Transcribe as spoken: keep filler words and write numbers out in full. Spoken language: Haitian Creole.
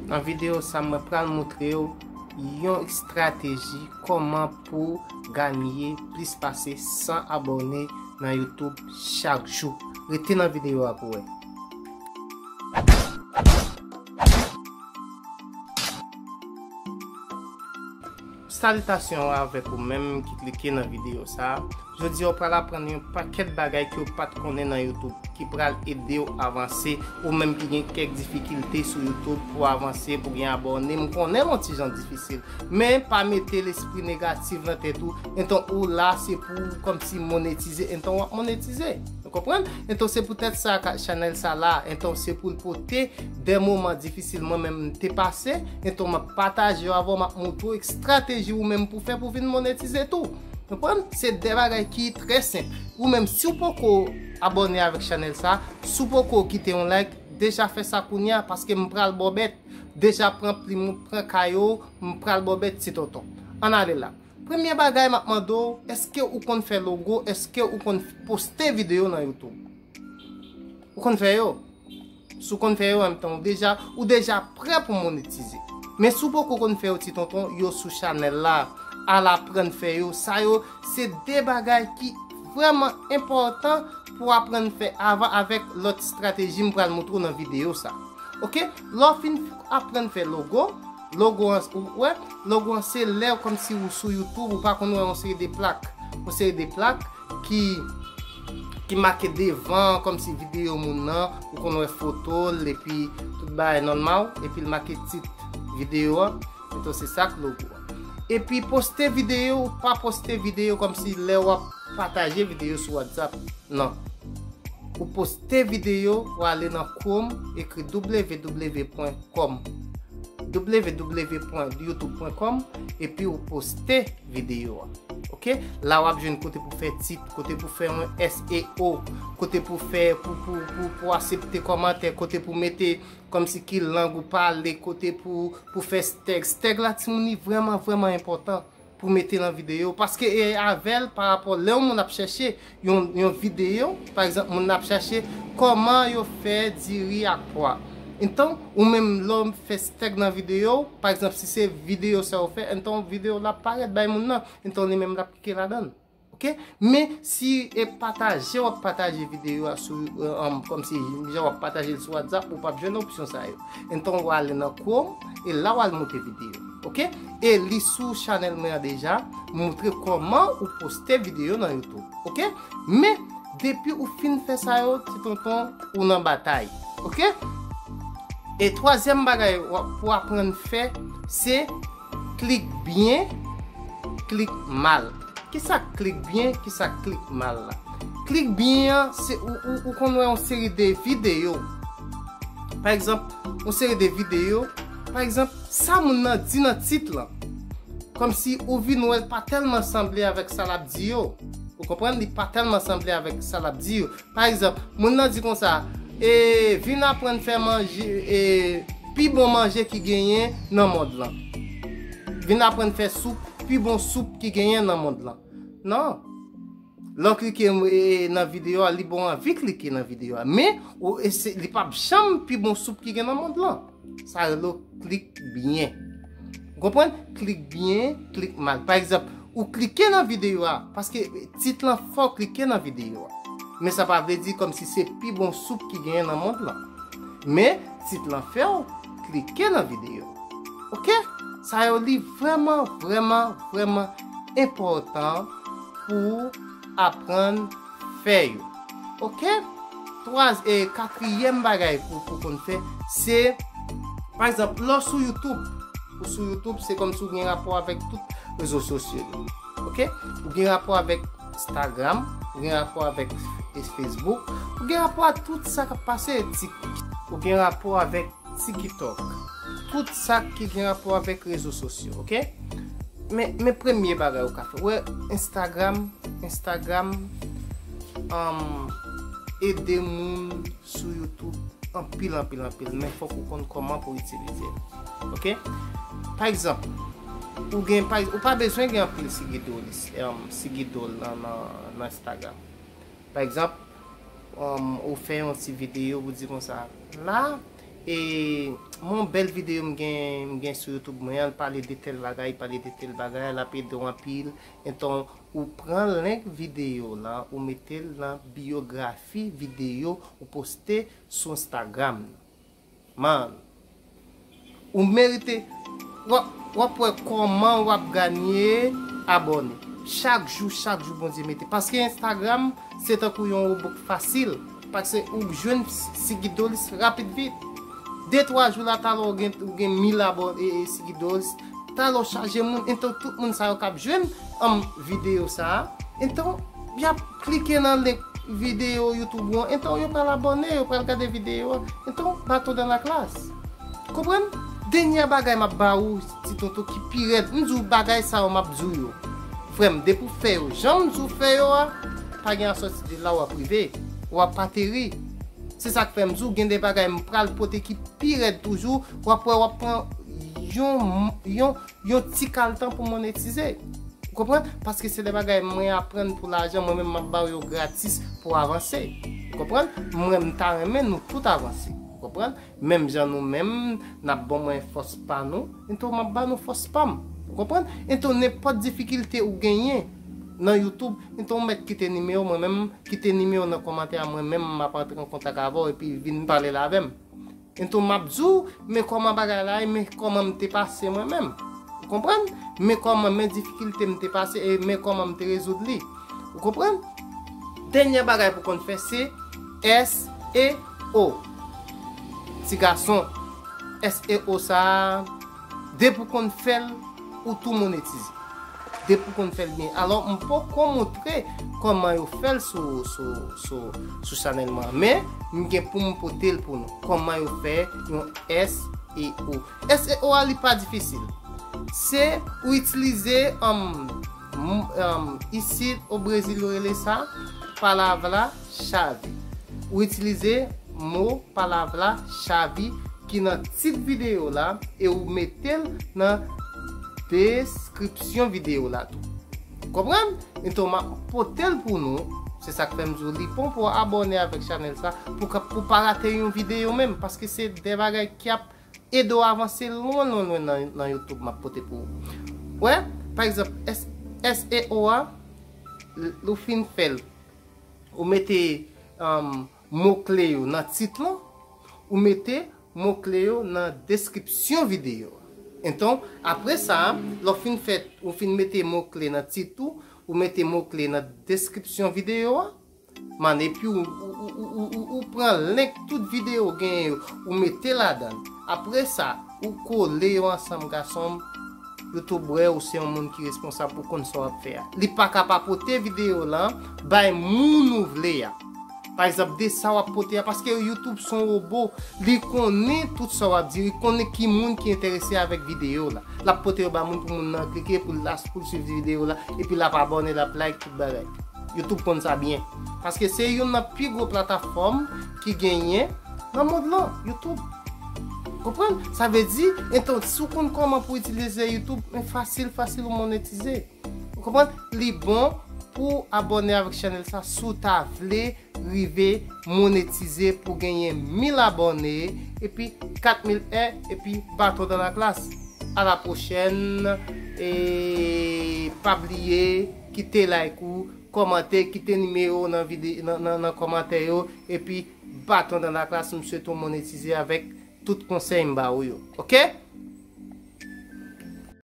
Nan videyo sa, mwen pral montre w yon estrateji kòman pou ganye plis pase san abòne nan YouTube chak jou. Rete nan videyo a pou wè. Salitasyon avèk ou menm ki klike nan videyo sa. Jodi a, w pral aprann yon pakèt bagay ke w pa t konnen nan YouTube, ki pral ede w avanse, ou menm ki gen kèk difikilte sou YouTube pou avanse, pou gen abòne. M konnen l yon ti jan difisil, men pa mete lespri negatif nan tèt ou. Enton ou la, se pou kòmsi monetize, enton w ap monetize. Ou konprann? Enton se poutèt sa ka chanèl sa la, enton se pou l pote de moman difisil mwen menm m te pase, enton m ap pataje yo avè w, m ap montre w estrateji ou menm pou fè pou vin monetize tou. Konprann? Se de bagay ki trè senp. Ou menm, si w poko abòne avèk chanèl sa, si w poko kite yon like, deja fè sa kounye a, paske m pral ba w bèt. Deja pran plim ou, pran kaye w, m pral ba w bèt ti tonton. Ann ale la. Premye bagay m ap mande w, èske ou konn fè logo, èske ou konn poste videyo nan YouTube? Ou konn fè yo? Si w konn fè yo, an menm tan, ou deja, ou deja prè pou monetize. Men si w poko konn fè yo, ti tonton, yo sou chanèl la. Al aprann fè yo. Sa yo, se de bagay ki vrèman enpòtan pou aprann fè avan avèk lòt estrateji m pral montre w nan videyo sa. Oke? Lè w fin aprann fè logo, logo an, ou wè, logo an se lè kòmsi ou sou YouTube, ou pa konn wè yon seri de plak. Yon seri de plak ki, ki make devan, kòmsi videyo moun nan, ou konn wè foto l, epi tout bagay nòmal, epi l make tit videyo an. Enton se sa k logo an. Epi poste videyo, ou pa poste videyo kòmsi lè w ap pataje videyo sou WhatsApp. Non. Ou poste videyo, ou ale nan Chrome, ekri w w w pwen com, w w w pwen youtube pwen com, epi ou poste videyo a. Oke? La w ap jwenn kote pou fè tit, kote pou fè yon S E O, kote pou fè, pou, pou, pou, pou aksepte kòmantè, kote pou mete kòmsi ki lang ou pale, kote pou, pou fè stèg. Stèg la, timoun, li vrèman, vrèman enpòtan pou mete nan videyo. Paske e avè l, pa rapò lè yon moun ap chèche yon, yon videyo, pa egzanp, moun nan ap chèche kòman yo fè diri ak pwa. Enton, ou menm lè w fè stèg nan videyo, pa egzanp, si se videyo sa w fè, enton videyo la parèt bay moun nan, enton li menm l ap klike ladan l. Oke? Men si e pataje w ap pataje videyo a sou, e, um, kòmsi jan w ap pataje l sou WhatsApp, ou p ap jwenn opsyon sa yo. Enton w ale nan Chrome, e la w al monte videyo. Oke? E li sou chanèl mwen an deja, m montre kòman ou poste videyo nan YouTube. Oke? Men depi ou fin fè sa yo, ti tonton, ou nan batay. Oke? E twazyèm bagay w ap, pou aprann fè, se klik byen, klik mal. Kisa k klik byen, kisa k klik mal la? Klik byen an, se ou, ou, ou konn wè yon seri de videyo. Pa egzanp, yon seri de videyo, pa egzanp, sa moun nan di nan tit lan. Kòmsi ou vin wè l pa tèlman sanble avèk sa l ap di yo. Ou konprann? Li pa tèlman sanble avèk sa l ap di yo. Pa egzanp, moun nan di konsa, e, vin aprann fè manje, e, pi bon manje ki genyen nan mond lan. Vin aprann fè soup, pi bon soup ki genyen nan mond lan. Non. Lè w klike, e, nan videyo a, li ba w anvi klike nan videyo a. Men, ou, e se, li p ap janm pi bon soup ki gen nan mond lan. Sa rele w klik byen. Ou konprann? Klik byen, klik mal. Pa egzanp, ou klike nan videyo a, paske tit lan fè w klike nan videyo a. Men sa pa vle di kòmsi se pi bon soup ki genyen nan mond lan. Men, tit lan fè w klike nan videyo. Oke? Sa yo li vrèman, vrèman, vrèman enpòtan pou aprann fè yo. Oke? Twa, e, katriyèm bagay pou, pou konn fè, se, pa egzanp, lè w sou YouTube, ou sou YouTube, se kòmsi w gen rapò avèk tout rezo sosyo yo. Oke? Ou gen rapò avèk Instagram, ou gen rapò avèk, e, Facebook, ou gen rapò a tout sa k ap pase, Tik-, ou gen rapò avèk TikTok, tout sa ki gen rapò avèk rezo sosyo, oke? Men, men premye bagay ou ka fè. Wè, Instagram, Instagram, um, ede moun sou YouTube anpil, anpil, anpil, men fòk ou konn kòman pou itilize l. Oke? Pa egzanp, ou gen, pa, ou pa bezwen gen anpil sigidol, um, sigidol nan, nan, nan Instagram. Pa egzanp, um, ou fè yon ti videyo, ou di konsa, la, E, mwen, bèl videyo m gen, m gen sou YouTube mwen an, pale de tèl bagay, pale de tèl bagay, l ap ede w anpil. Enton, ou pran link videyo la, ou mete l nan biyografi videyo ou poste sou Instagram nan. Man, ou merite, w ap, w ap wè kòman w ap ganye abòne. Chak jou, chak jou Bondye mete. Paske Instagram, se tankou yon wobo k fasil. Paske ou jwenn sigidolis rapid vit. De twa jou la, talè w gen, ou gen mil abòne, e, e, sigidolis. Talè w chaje moun, enton tout moun sa yo k ap jwenn, anm, videyo sa a. Enton, y ap klike nan link videyo YouTube ou an. Enton, yo pral abòne, yo pral gade videyo a. Enton, baton dan la klas. Konprann? Dènyè bagay m ap ba ou, ti tonton, ki pi rèd. M di w bagay sa yo m ap di w yo. Frè m, depi w fè yo, jan m di w fè yo a, pa gen asòti de la w ap rive. W ap ateri. Se sa k fè m di w, gen de bagay m pral pote ki pi rèd toujou. W ap wè, w ap pran yon, yon, yon ti kal tan pou monetize. Ou konprann? Paske se de bagay mwen aprann pou lajan, mwen menm m ap ba w yo gratis pou avanse. Ou konprann? Mwen, m ta renmen nou tout avanse. Ou konprann? Menm jan nou menm, n ap ban mwen fòs pa nou, enton m ap ba nou fòs pa m. Ou konprann? Enton nenpòt difikilte ou genyen nan YouTube, enton ou mèt kite nimewo, mwen menm, kite nimewo nan kòmantè a, mwen menm m ap antre an kontak avè w epi vin pale l avè m. Enton m ap di w, men kòman bagay la ye, men kòman m te pase mwen menm. Ou konprann? Men kòman, men difikilte m te pase, e men kòman m te rezoud li. Ou konprann? Dènyè bagay pou konn fè se S E O. Ti gason, S E O sa a, depi w konn fè l, ou tou monetize. Depi w konn fè l byen. Alò, m poko montre kòman yo fè l sou, sou, sou, sou chanèl mwen. Men, m gen pou m pote l pou nou. Kòman yo fè yon S E O. S E O a, li pa difisil. Se ou itilize, um, m- um, isit o Brezil, yo rele sa palavra-chave. Ou itilize mo palavra-chave ki nan tit videyo la e ou mete l nan deskripsyon videyo la tou. Konprann? Enton, m ap pote l pou nou. Se sa k fè m di w li bon pou w abòne avèk chanèl sa pou ka, pou pa rate yon videyo menm, paske se de bagay ki ap ede w avanse lwen, lwen, lwen nan, nan YouTube m ap pote pou ou. Wè, pa egzanp, S- S E O a, l- ou fin fè l, ou mete, um, mo kle yo nan tit lan, ou mete mo kle yo nan deskripsyon videyo a. Enton, apre sa, lè w fin fè, ou fin mete mo kle nan tit ou, ou mete mo kle nan deskripsyon videyo a, man, epi ou, ou, ou, ou, ou, ou pran link tout videyo w genyen yo, ou mete ladan l. Apre sa, ou kole yo ansanm, gason m. YouTube wè ou se yon moun ki responsab pou konn sa w ap fè a. Li pa ka pa pote videyo lan bay moun ou vle a. Pa egzanp, de sa w ap pote a, paske YouTube se yon wobo, li konnen tout sa w ap di, li konnen ki moun ki enterese avèk videyo la. L ap pote yo ba moun pou moun nan klike, pou l as- pou l swiv videyo la, epi l ap abòne, l ap like, tout bagay. YouTube konn sa byen. Paske se youn nan pi gwo platafòm ki genyen nan mond lan, YouTube. Konprann? Sa vle di, enton, si w konn kòman pou itilize YouTube, men fasil, fasil ou monetize. Ou konprann? Li bon pou abòne avèk chanèl sa si w ta vle rive monetize pou genyen mil abòne, epi kat mil è, epi baton dan la klas. A la pwochèn, e pa bliye kite like ou, kòmante, kite nimewo w nan vide- nan, nan, nan kòmantè yo, epi baton dan la klas, m swete w monetize avèk tout konsèy m ba ou yo. Oke?